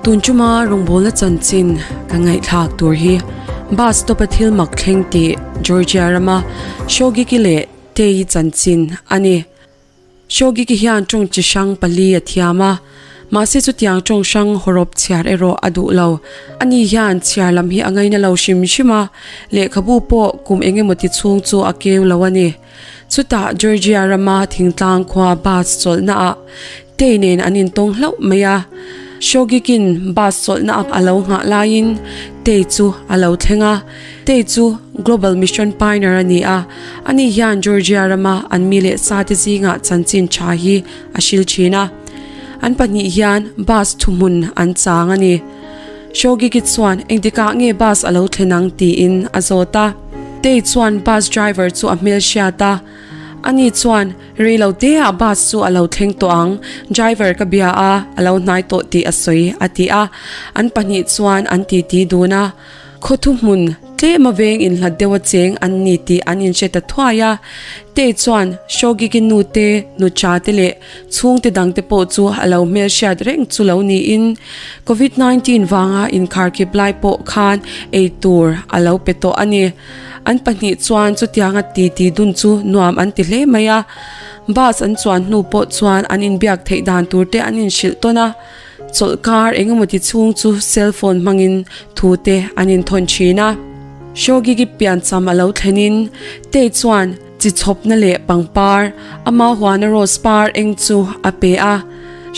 Tun chuma rawngbawlna chanchin kan ngaihthlak tur hi bus stop a thil mak thleng tih Georgia rama Shogiki leh Tei chanchin a ni. Shogiki hian tawng chi hrang pali a thiam a, mahse chutiang tawng hrang hawrawp chhiar erawh a duh lo. Ani hian chhiar lam hi a ngaina lo hrim hrim a, lehkhabu pawh kum eng emaw ti chhung chu a keu lo a ni. Chutah Georgia rama thingtlang khua bus chawlhna ah Tei nen an intawng hlauh mai a. Shogikin bus chawlhna a lo nghah laiin Tei chu a lo thleng a. Tei chu Global Mission Pioneer a ni a, ani hian Georgia rama an mi leh sate zingah chanchin tha hi a hril thin a. An pahnih hian bus thuhmun an chang a ni. Shogiki chuan engtikah nge bus a lo thlen ang tiin a zawt a. Tei chuan bus driver chu a hmelhriat a. Ani chuan rei lo te ah bus chu a lo thleng tawh ang, driver ka bia a, a lo hnai tawh tih a sawi a ti a. An pahnih chuan an titi dun a. Khaw thuhmun tlema veng inhlat deuha cheng an ni tih an inhre ta thuai a. Tei chuan Shogiki nu te, nucha te leh chhungte dangte pawh chu a lo hmelhriat reng chu lo niin Covid 19 vanga inkharkhip lai pawh khan ei tur a lo pe tawh a ni. An pahnih chuan chutianga titi dun chu nuam an ti hle mai a. Bus an chuan hnu pawh chuan an inbiak theih dan tur te an inhrilh tawn a. Chawlhkar engemaw ti chhung chu cell phone hmangin thu te an inthawn thin a. Shogigi piancham a lo thlenin Tei chuan chi chhawpna leh pangpar, ama huana rose par eng chu a pe a.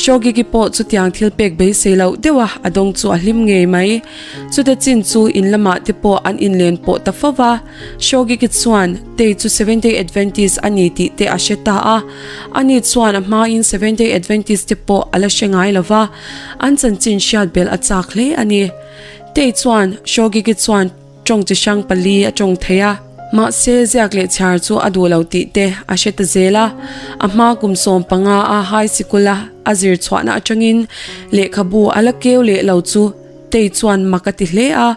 Shogigi pawh chutiang thil pek beisei loh deuha a dawng chu a hlim ngei mai. Chuta chin chu in lamah te pawh an inlen pawh ta fo va. Shogigi chuan Tei chu Seventh Day Adventist a ni tih te a hre ta a. Ani chuan a hmain Seventh Day Adventist te pawh a la hre ngai lo va, an chanchin hriat belh a chak hle a ni. Tei chuan Shogigi chuan tawng chi hrang pali a tawng thei a. Mahse, ziak leh chhiar chu a duh lo tih te a hre ta zel a. A hma kum 15 a high sikul a a zir chhuahna atangin lehkhabu a la keu leh lo chu Tei chuan mak a ti hle a,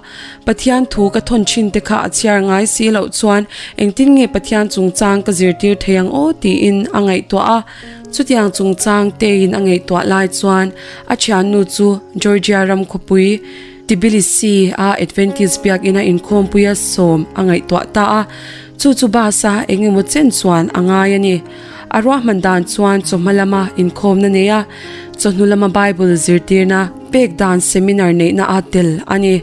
Pathian thu ka thawn thin te kha a chhiar ngai si loh chuan engtin nge Pathian chungchang ka zirtir thei ang aw tiin a ngaihtuah a. Chutiang chungchang Teiin a ngaihtuah lai chuan a thiannu chu Georgia ram khawpui Tbilisi a Adventist biakina inkhawmpuia sawm a ngaihtuah ta a, chu chu bus a eng emaw chen chuan a ngai a ni. A ruahman dan chuan chawhma lama inkhawmna nei a, chawhnu lama Bible zirtirna pek dan seminar neihna a tel a ni.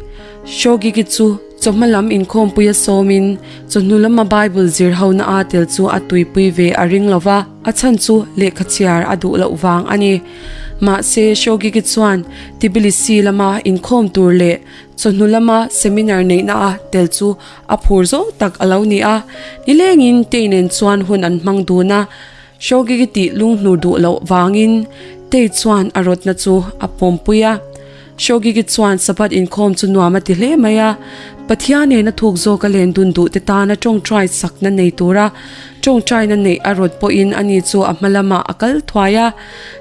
Shogigi chu chawhma lam inkhawmpuia sawmin chawhnu lama Bible zir hona a tel chu a tuipui ve a ring lo va, a chhan chu lehkha chhiar a duh loh vang a ni. Mahse, Shogigi chuan Tbilisi lama inkhawm tur leh chawhnu lama seminar neihna a tel chu A phur zawng tak a lo ni a, nilengin Tei nen chuan hun an hmang dun a, Shogigi tih lunghnur duh loh vangin Tei chuan a rawtna chu a pawmpui a. Shogigi chuan Sabbath inkhawm chu nuam a ti hle mai a, Pathian nena thuk zawka len dun duh te tana tawngtai sakna nei tura tawngtaina neih a rawt pawhin ani chu a hma lamah a kal thuai a,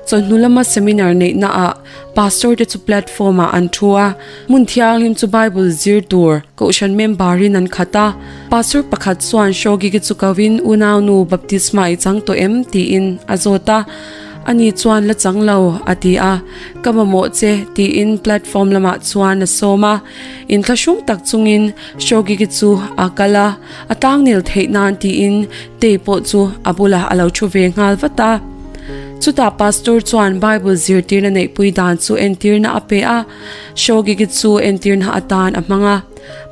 chawhnu lama seminar neihnaah Pastor te chu platform ah an thu a, hmun thianghlim chu Bible zir tur kohhran member in an khat a. Pastor pakhat chuan Shogigi chu ko in unaunu baptisma i chang tawh em tiin a zawt a, ani chuan la chang lo a ti a, ka mamawh che tiin platform lamah chuan a sawm a. Inthlahrung tak chungin Shogigi chu a kal a, a tlangnel theih nan tiin Tei pawh chu a bulah a lo thu ve nghal vat a. Chutah pastor chuan Bible zirtirna neihpui dan chu entirna a pe a, Shogigi chu entirna atan a hmang a.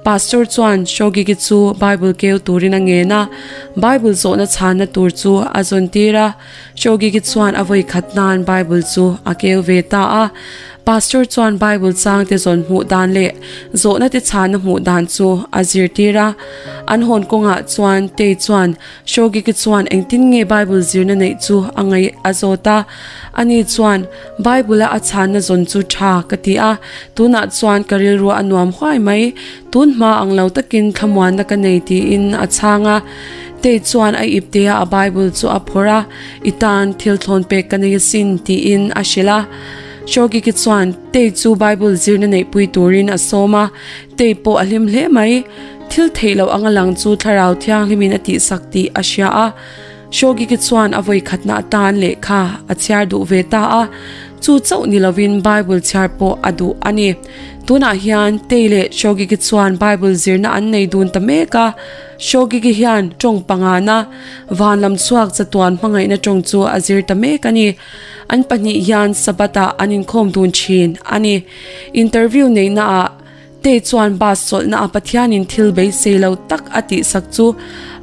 Pastor chuan Shogigi chu Bible keu turin a ngen a, Bible zawhna chhanna tur chu a zawntir a. Shogigi chuan a vawi khat nan Bible chu a keu ve ta a. Pastor chuan Bible changte zawn hmuh dan leh zawhna te chhanna hmuh dan chu a zirtir a. An hawn kawngah chuan Tei chuan Shogiki chuan engtin nge Bible zirna neih chu a ngaih a zawt a. Ani chuan, Bible-a a chhanna zawn chu tha ka ti a, tunah chuan ka rilru a nuam huai mai, tun hma ang lo takin thlamuanna ka nei tiin a chhang a. Tei chuan a iptea a Bible chu a phawrh a, I tan thil thlawn pek ka nei asin tiin a hrilh a. Shogiki chuan Tei chu Bible zirna neihpui turin a sawm a, Tei pawh a hlim hle mai. Thil theih loh anga lang chu Thlarau Thianghlimin a tihsak tih a hria a. Shogiki chuan a vawi khatna atan lehkha a chhiar duh ve ta a, chu chauh ni lovin Bible chhiar pawh a duh a ni. Tunah hian Tei leh Shogiki chuan Bible zirna an nei dun ta mek a, Shogiki hian tawng pangana van lam chhuak chatuan hmangaihna tawng chu a zir ta mek a ni. An pahnih hian Sabbath-ah an inkhawm dun thin a ni. Interview neihnaah Tei chuan bus chawlhna a Pathianin thil beisei lo tak a tihsak chu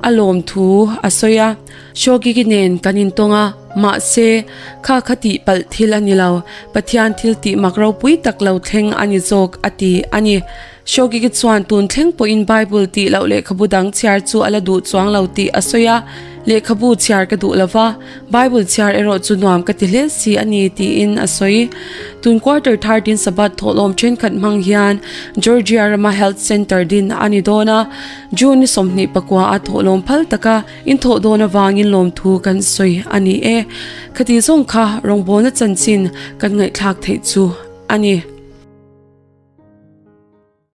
a lawm thu a sawi a. Shogigi nen kan intawng a, mahse, kha kha tihpalh thil a ni lo, Pathian thil tih mak ropui tak lo thleng a ni zawk a ti a ni. Shogigi chuan tun thleng pawhin Bible tih loh lehkhabu dang chhiar chu a la duh chuang lo tih a sawi a, Lehkhabu chhiar ka duh lo va, Bible chhiar erawh chu nuam ka ti hle si a ni tiin a sawi. Tun quarter 13 Sabbath thawhlawm thenkhat hmang hian Georgia rama Health Center din a ni dawn a, June ni 24 a thawhlawm phal taka inthawh dawn avangin lawmthu kan sawi a ni e. Khati zawng kha rawngbawlna chanchin kan ngaihthlak theih chu a ni.